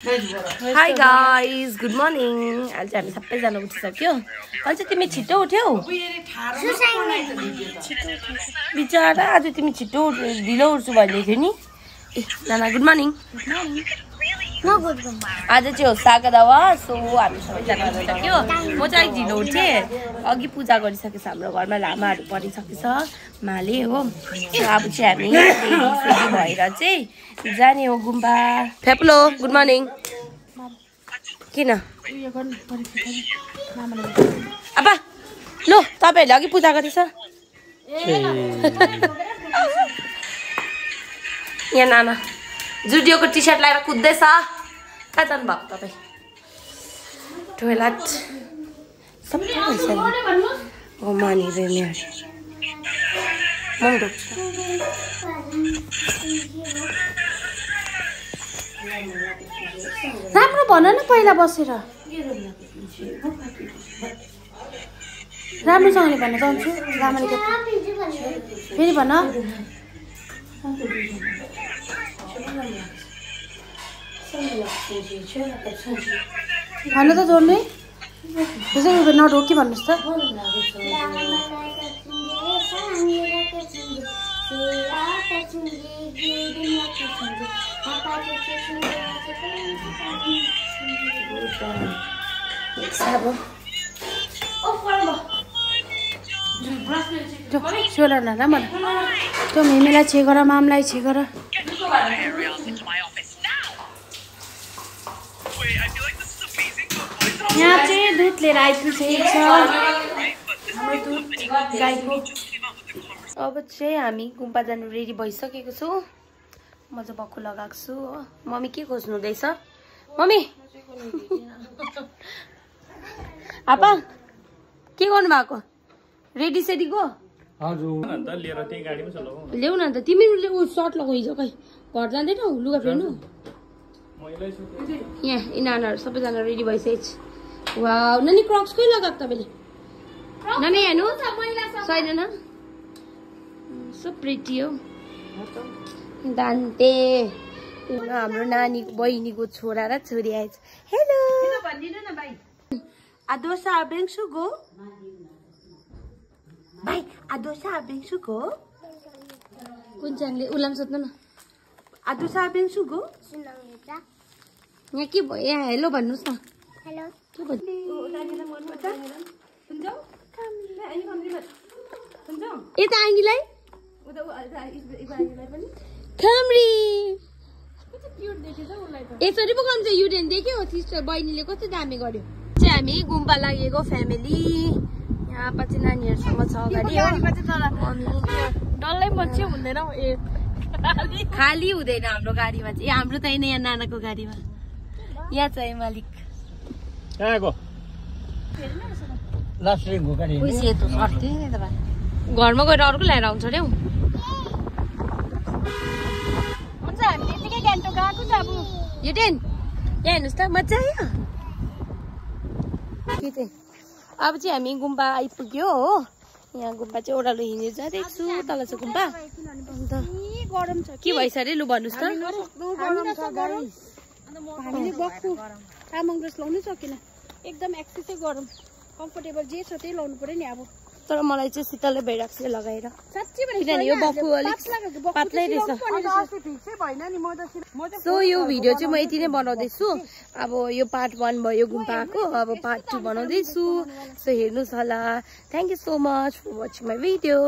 Hi guys, good morning. आज हामी सबैजना उठिसक्यो। अझ तिमी छिटो उठ्यौ? बिचारा आज तिमी छिटो ढिलो उठ्छु भन्दै थियो नि। ए नाना गुड मर्निङ। आज चाहिँ हो सागदावा, सो हामी सबैजना उठ्यो। म चाहिँ ढिलो उठेँ। अघि पूजा गरिसकेछ, हाम्रो घरमा लामाहरू परिसकेछ, माले हो। अब चाहिँ हामी रेडी भएर चाहिँ जाने हो गुम्बा। फेप्लो गुड मर्निङ। किन अबा लो तपाईहरुले अघि पूजा गरेछ यहाँ नाना जुडियोको टी सर्ट लगाएर कुद्दैछ। कहाँ जानु भएको तपाईँ? टोयलेट सबै भइसक्यो। ओ मानी रेनी मम डोक्छ राम्रो भन न पहिला बसेर राम्रोसँगले भन्न चाहन्छु। राम्ररी फेरि भन। भन त जोड्नै त्यसै नढोक के भन्नुहोस् त। सोला ना मन त्यो मिमीलाई छे गर, मामलाई छे गर। यहाँ चाहिँ दुध लिएर आइपुगेको छ हाम्रो दुध गाईको। अब चाहिँ हामी गुम्बा जानु रेडी भइसकेको छु। म चाहिँ बक्खु लगाएको छु हो। मम्मी के खोज्नु हुँदैछ? मम्मी आपा के गर्नु भएको? रेडी सेडी गो ल्याउ न त। तिमी सर्ट लगाऊ। हिजो खै घर जाँदैनौ लुगा फेर्नु? यहाँ यी नानाहरू सबैजना रेडी भइसकेछ। वाउ नानी क्रक्स कोही लगाएको तपाईँले? नानी हेर्नु छैन न सो प्रिटी हो। दान्ते हाम्रो नानीको बहिनीको छोरा र छोरी आएछ। हेलो आदोसा बेङ्सु गो भाइ आदोसा बेङ्सु गो कुन चाङले उलाम सोध्नु न। आदोसा बेङ्सु गो यहाँ के भयो? यहाँ हेलो भन्नुहोस् न। हेलो के भन्नु? यता आङ्गीलाई खम्री यसरी पो कन्छ। युडेन देख्यो सिस्टर बहिनीले कस्तो दामी गर्यो। चाहिँ हामी गुम्बा लागेको फ्यामिली यहाँ पछि नानीहरूसँग छ अगाडि। डल्लै मान्छे हुँदैन खाली हुँदैन हाम्रो गाडीमा चाहिँ। हाम्रो चाहिँ यहाँ नानाको गाडीमा यहाँ चाहिँ मालिक घरमा गएर अर्को ल्याएर आउँछ अरे। हुन्छ हामी यतिकै गान्तोक गएको त। अब युडेन यहाँ हेर्नुहोस् त मजा आयो के चाहिँ। अब चाहिँ हामी गुम्बा आइपुग्यो हो। यहाँ गुम्बा चाहिँ ओह्रालो हिँडेर जाँदैछु। तल छ गुम्बा। अन्त गरम छ के भइस अरे? लु भन्नुहोस् त। हामीले बक्खु तामाङ ड्रेस लाउनै सकेन। एकदम एक्सेसै गरम। कम्फर्टेबल जे छ त्यही लाउनु पर्यो नि। अब तर मलाई चाहिँ शीतलै भइरहेको छ लगाएर। साँच्चै किनभने यो बक्खु अलिक पातलै रहेछ। सो यो भिडियो चाहिँ म यति नै बनाउँदैछु। अब यो पार्ट 1 भयो गुम्बाको। अब पार्ट 2 बनाउँदैछु। सो हेर्नुहोस् होला। Thank you so much for watching my video.